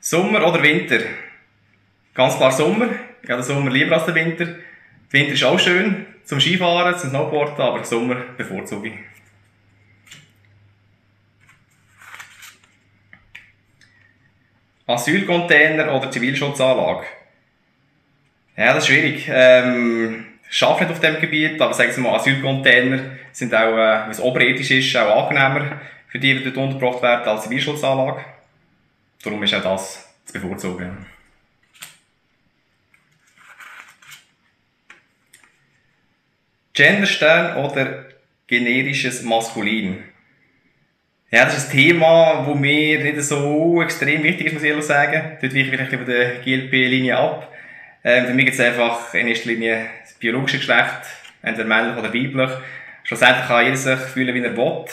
Sommer oder Winter? Ganz klar Sommer. Ich habe den Sommer lieber als den Winter. Der Winter ist auch schön zum Skifahren, zum Snowboarden, aber den Sommer bevorzuge ich. Asylcontainer oder Zivilschutzanlage? Ja, das ist schwierig. Ich arbeite nicht auf diesem Gebiet, aber sagen wir mal, Asylcontainer sind auch, wenn es oberirdisch ist, auch angenehmer für die, die dort untergebracht werden, als Zivilschutzanlage. Darum ist auch das zu bevorzugen. Genderstern oder generisches Maskulin? Ja, das ist ein Thema, das mir nicht so extrem wichtig ist, muss ich ehrlich sagen. Dort weiche ich vielleicht über die GLP-Linie ab. Für mich gibt es einfach in erster Linie das biologische Geschlecht, entweder männlich oder weiblich. Schlussendlich kann jeder sich fühlen, wie er will.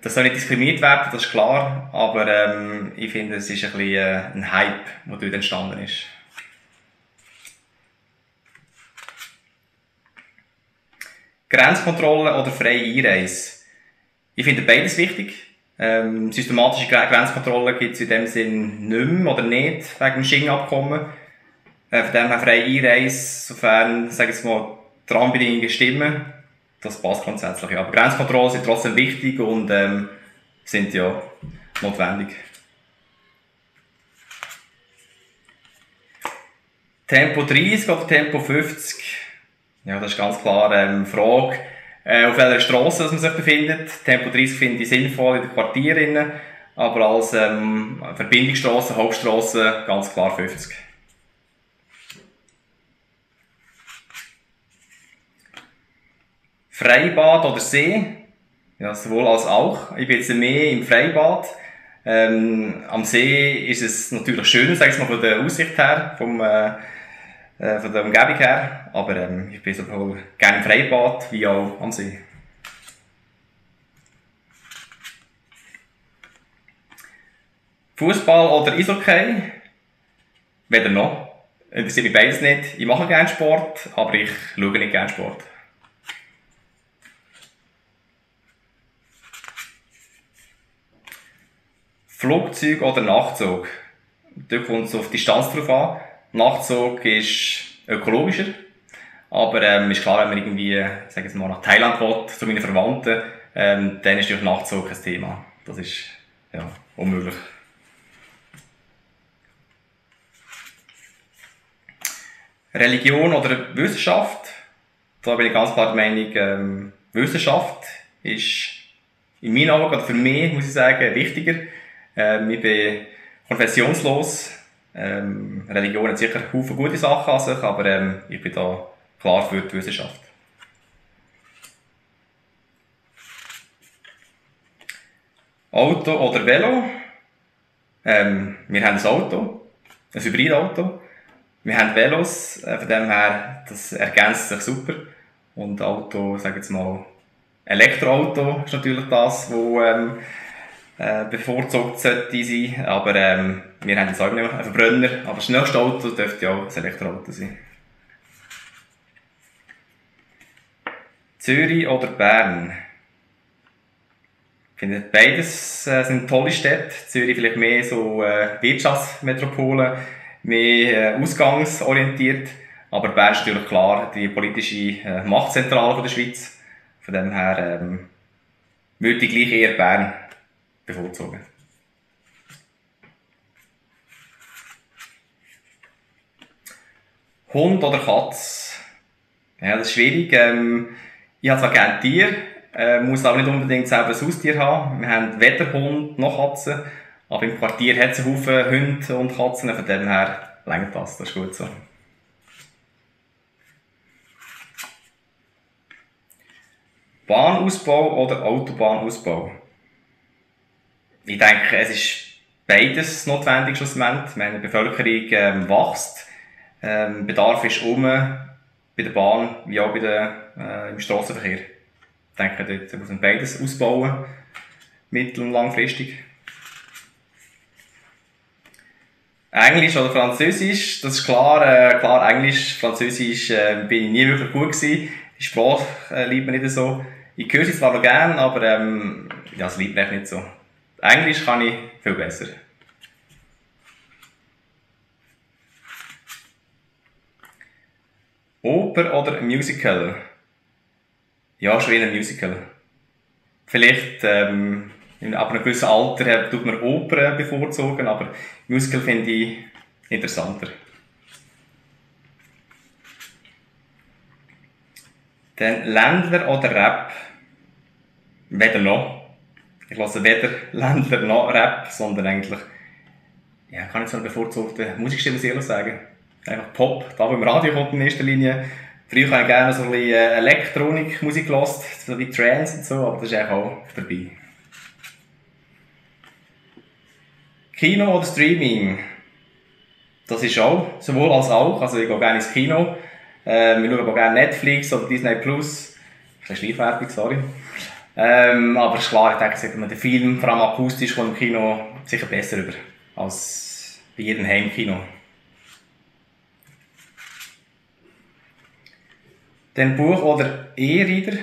Das soll nicht diskriminiert werden, das ist klar. Aber ich finde, es ist ein bisschen ein Hype, der dort entstanden ist. Grenzkontrolle oder freie Einreise? Ich finde beides wichtig. Systematische Grenzkontrollen gibt es in dem Sinn nicht mehr oder nicht, wegen dem Schengen-Abkommen. Von dem her freie Einreise, sofern, sage ich mal, die Rahmenbedingungen stimmen, das passt grundsätzlich. Aber Grenzkontrollen sind trotzdem wichtig und sind ja notwendig. Tempo 30 oder Tempo 50? Ja, das ist ganz klar eine Frage, auf welcher Strasse man sich befindet. Tempo 30 finde ich sinnvoll in den Quartieren, aber als Verbindungsstrasse, Hauptstrasse ganz klar 50. Freibad oder See? Ja, sowohl als auch. Ich bin jetzt mehr im Freibad. Am See ist es natürlich schöner, sage ich mal, von der Aussicht her, von der Umgebung her. Aber ich bin sowohl gerne im Freibad wie auch am See. Fußball oder Eishockey? Weder noch. Interessiert mich beides nicht. Ich mache gerne Sport, aber ich schaue nicht gerne Sport. Flugzeug oder Nachtzug? Da kommt es auf die Distanz drauf an. Nachtzug ist ökologischer. Aber ist klar, wenn man irgendwie, sagen wir mal, nach Thailand will, zu meinen Verwandten, dann ist natürlich Nachtzug ein Thema. Das ist, ja, unmöglich. Religion oder Wissenschaft? Da bin ich ganz klar der Meinung, Wissenschaft ist in meinen Augen, oder für mich, muss ich sagen, wichtiger. Ich bin konfessionslos. Religion hat sicher viele gute Sachen an sich, aber ich bin da klar für die Wissenschaft. Auto oder Velo? Wir haben ein Auto, ein Hybridauto. Wir haben Velos, von dem her, das ergänzt sich super. Und Auto, sage ich jetzt mal, Elektroauto ist natürlich das, was bevorzugt sollte sein. Aber wir haben jetzt auch nicht einen Verbrenner, aber das nächste Auto dürfte ja auch ein Elektroauto sein. Zürich oder Bern? Ich finde, beides sind tolle Städte. Zürich vielleicht mehr so Wirtschaftsmetropole, mehr ausgangsorientiert. Aber Bern ist natürlich klar die politische Machtzentrale der Schweiz. Von dem her würde ich gleich eher Bern bevorzugen. Hund oder Katz? Ja, das ist schwierig. Ich habe zwar gerne Tiere, muss aber nicht unbedingt selber ein Haustier haben. Wir haben weder Hund noch Katzen, aber im Quartier hat es einen Haufen Hunde und Katzen, von dem her reicht das ist gut so. Bahnausbau oder Autobahnausbau? Ich denke, es ist beides notwendig schlussendlich. Die Bevölkerung wächst, Bedarf ist bei der Bahn wie auch im Strassenverkehr. Ich denke, dort muss man beides ausbauen, mittel- und langfristig. Englisch oder Französisch, das ist klar, klar Englisch, Französisch bin ich nie wirklich gut gewesen. Die Sprache liebt mir nicht so. Ich höre sie zwar noch gerne, aber ja, es liebt mir nicht so. Englisch kann ich viel besser. Oper oder Musical? Ja, schon eher ein Musical. Vielleicht, ab einem gewissen Alter tut man Oper bevorzugen, aber Musical finde ich interessanter. Dann Ländler oder Rap? Weder noch. Ich lasse weder Ländler noch Rap, sondern eigentlich, ja, kann ich so einen bevorzugten Musikstil, muss ich ehrlich sagen. Einfach Pop, da wo im Radio kommt in erster Linie. Früher habe ich gerne so ein bisschen Elektronikmusik gehört, so wie Trance und so, aber das ist eigentlich auch vorbei. Kino oder Streaming? Das ist auch, sowohl als auch. Also ich gehe gerne ins Kino. Wir schauen auch gerne Netflix oder Disney Plus. Das ist Schleichwerbung, sorry. Aber es ist klar, ich denke, sagt man, der Film, vor allem akustisch, kommt im Kino sicher besser rüber als bei jedem Heimkino. Dann Buch oder E-Reader.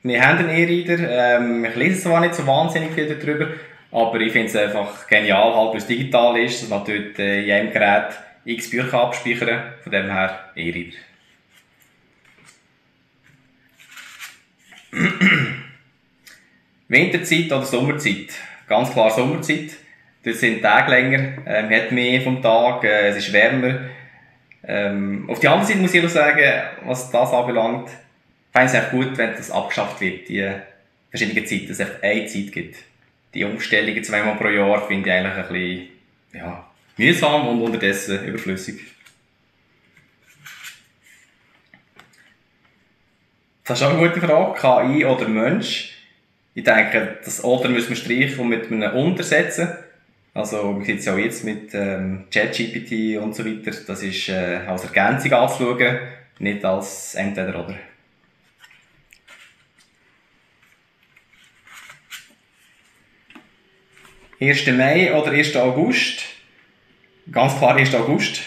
Wir haben einen E-Reader. Ich lese zwar nicht so wahnsinnig viel darüber, aber ich finde es einfach genial, halt, weil es digital ist, dass man dort in jedem Gerät x Bücher abspeichern kann. Von dem her E-Reader. Winterzeit oder Sommerzeit? Ganz klar Sommerzeit. Dort sind die Tage länger, man hat mehr vom Tag, es ist wärmer. Auf die andere Seite muss ich auch sagen, was das anbelangt, fände ich es echt gut, wenn das abgeschafft wird, die verschiedenen Zeiten, dass es einfach eine Zeit gibt. Die Umstellungen zweimal pro Jahr finde ich eigentlich ein bisschen, ja, mühsam und unterdessen überflüssig. Das ist auch eine gute Frage. KI oder Mensch? Ich denke, das Oder müssen wir streichen und mit einem untersetzen. Also, man sieht es ja auch jetzt mit ChatGPT und so weiter. Das ist als Ergänzung anzuschauen, nicht als Entweder-Oder. «1. Mai oder 1. August?» Ganz klar 1. August.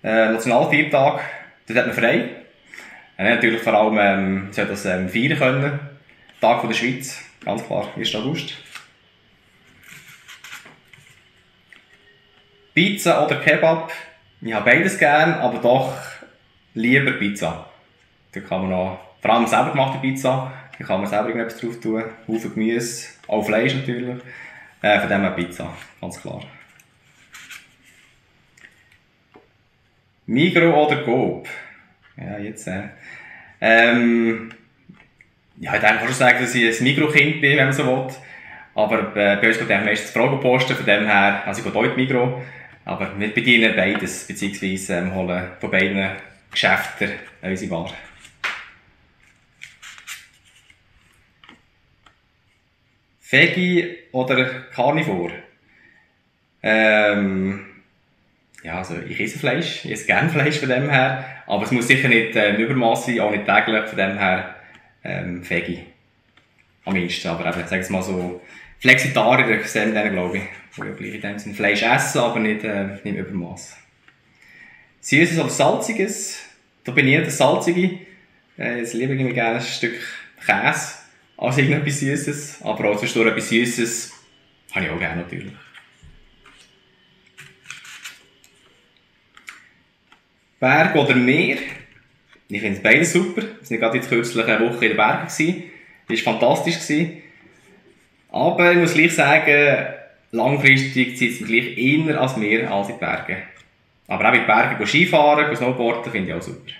Nationalfeiertag, dort hat man frei. Natürlich vor allem soll das feiern können. Tag der Schweiz, ganz klar 1. August. Pizza oder Kebab? Ich habe beides gern, aber doch lieber Pizza. Da kann man noch, vor allem selber gemachte Pizza, da kann man selber irgendetwas drauf tun. Haufen Gemüse, auch Fleisch natürlich. Von dem her Pizza, ganz klar. Migros oder Coop? Ja, jetzt. Ja, ich denke, schon sagen, dass ich ein Migros-Kind bin, wenn man so will. Aber bei uns kommt meistens Fragen posten, von dem her, also ich gehe heute Migros. Aber wir bedienen beides, beziehungsweise holen von beiden Geschäften unsere Ware. Veggie oder Carnivore? Ja, also ich esse Fleisch, ich esse gerne Fleisch von dem her, aber es muss sicher nicht im Übermaß sein, auch nicht täglich, von dem her Veggie. Am ehesten, aber eben, sagen wir mal so, Flexitarier sehen wir glaube ich, wo ja gleich in dem Sinne Fleisch essen, aber nicht im Übermaß. Süßes oder Salziges? Da bin ich eher der Salzige. Jetzt liebe ich mir gerne ein Stück Käse als irgendetwas Süßes, aber auch zwischendurch etwas Süßes habe ich auch gerne natürlich. Berg oder Meer? Ich finde es beides super. Wir waren gerade jetzt kürzlich eine Woche in den Bergen. Das war fantastisch. Aber ich muss gleich sagen, langfristig zieht es mich gleich eher als Meer als in die Berge. Aber auch in die Berge Skifahren, Snowboarden finde ich auch super.